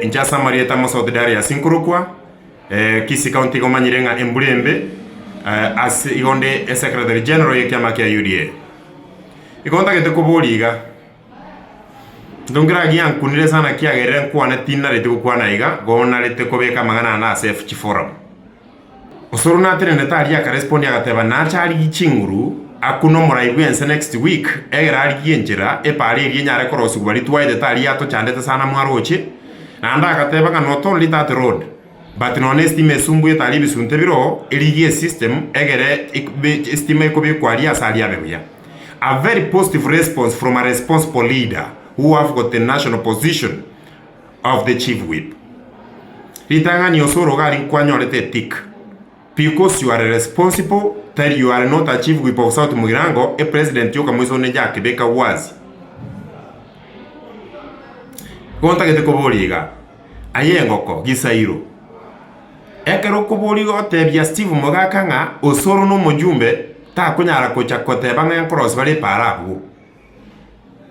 Inche ase amarieta Mosoti Darius nkorokwa, Kisii County igo omanyire ng'a embura embe ase igo nde esecretary general y'ekiama kia UDA. Igo ntagete koboria iga, Intwe nkere giankunire sana kiagerire nkwane tinareti gokwana iga, go narete kobeka amang'ana ane ase chiforum. Osoro natenenete aria akarespondi agateba nache arigie chinguru akune omorai bwense next week egere arigie enchera epaara eria enyare korosigwa baria twaetete aria yatochandete sana mwaroche naende agateba ng'a not only that road but nonya estima esumbuete aria ebisunte bire erigie esystem egere estima ekobekwa aria ase aria abe buya. A very positive response from a responsible leader who have got the national position of the chief whip. Ritang'ani osoro iga aria nkwanyorete etick because you are responsible tari you are not a chief whip of South Mugirango e president yoka moiso onde njakebeka wazi. Igo ntagete koboria iga, aye engoko Gisairo, ekero okoboria iga otebia Steve Mogaka ng'a osoro na omojumbe takonyara gocha koteba ng'a nkorosia bare epaara abwo.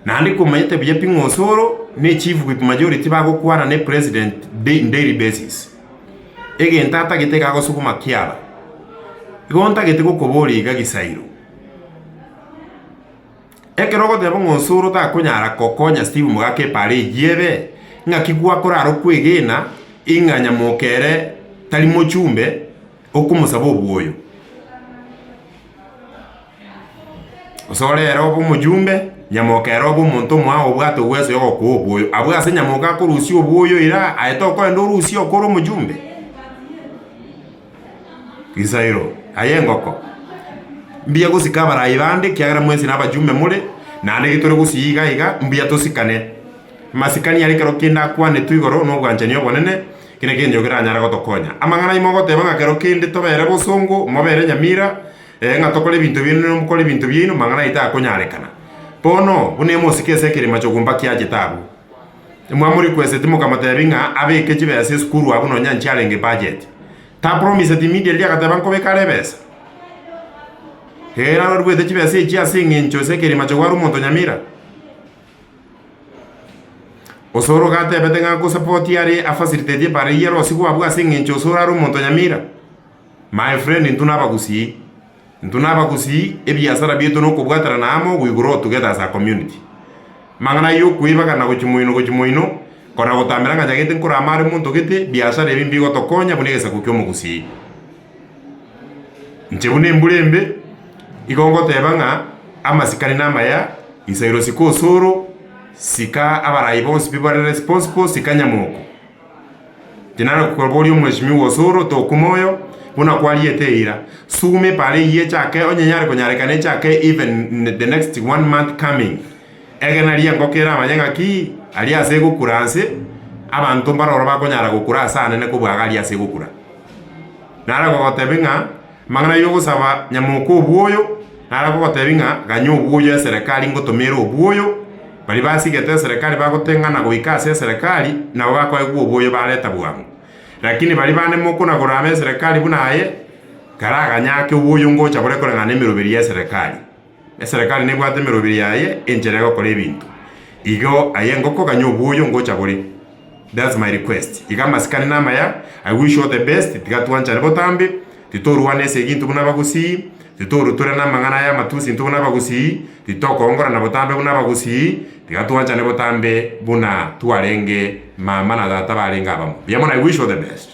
Naende komanyete buya pi ng'a Osoro ne chief whip majority bagokwana ne president in daily basis. Egento atagete iga agosuguma kiaba. Igo ntagete gokoboria iga Gisairo, ekero ogoteba ng'a Osoro takonyara gokonya Steve Mogaka epara eyio ebe, ng'aki gwakorara okwegena ing'a Nyamoka ere tari mochumbe okomosaba obwoyo. Osore ere obe omojumbe, nyamoka ere obe omonto omoao obwate ogweso yogokoa obwoyo. Abwo ase nyamoka akorusia obwoyo ira, aye tokoenda orusie okore omojumbe? Gisairo, aye engoko, mbuya gosika abarai bande ekiagera mwensi nabajumbe more, naende getore gosii iga iga, mbuya tosikane. Amasikani aria ekero kende akwanetwe igoro na obwanchani obonene, ekio nakio egento keranyare gotokonya. Amang'ana ayio mogoteba ng'a kero kende tobere bosongo, mobere nyamira, Ee, ng'a tokore ebinto biaino na mokore ebinto biaino, mang'ana ayio takonyarekana. Bono, buna emosike ase ekerima chogumba kiachete abwo, mwamorequesteti mokamotebia ng'a abeke chibesa esukuru abwo nonya nchiarenge budget. Tapromiseti immediately agateba nkobeka are ebesa. Ere aruete chibesa echio ase eng'encho ase ekerima chogwa are omonto nyamira. Osoro gatebete ng'a nkosupport are afacilitate epara eyio erosigwe abwo ase eng'encho osoro are omonto nyamira. My friend intwe nabagusii, intwe nabagusii ebiasara biaito nokobwaterana amo we grow together as a community. Amang'ana ayio okoibagana gochia moino gochia moino, kona gotambera ng'a nyagete nkorama are monto gete, biasara ebi mbigotokonya buna egesaku kia omogusii. Inche buna embura embe, igo ngoteba ng'a amasikani namaya, Gisairo sika osoro, sika abarai bonsi pi bare responsible, sika nyamoko. Tinare koboria omweshimiwa Osoro tokuma oyo buna kwariete eira. Suguma epara eyio echake onye yare konyarekana echake even the next one month coming. Egena ri'engoko eramanye ng'aki aria ase egokura nse abanto mbare oro bakonyara gokura ase anene kobua iga aria ase egokura. Nare gogotebia ng'a amang'ana yogosaba nyamoka obwoyo, nare gogotebia ng'a ganya obwoyo eserekari ngotomere obwoyo, baria basigete eserekari bagoteng'ana goika ase eserekari, nabo bakoegwa obwoyo bareta bwango. Lakini baria bande mokona korama eserekari buna aye, karaganye ake obwoyo ngocha bore koreng'ana nemeroberi y'eserekari. Eserekari nebwate emeroberi yaye enchera egokora ebinto. Igo aye engoko ganya obwoyo ngocha bore. That's my request. Iga amasikani namaya, I wish all the best, tiga twanchane botambe, titorwana esegi intwe buna abagusii, titorutorana amang'ana aya amatusi intwe buna abagusii, titokoongorana botambe buna abagusii, tiga twanchane botambe buna twarenge mama na tata barenge abamo. Mbuya mono I wish all the best.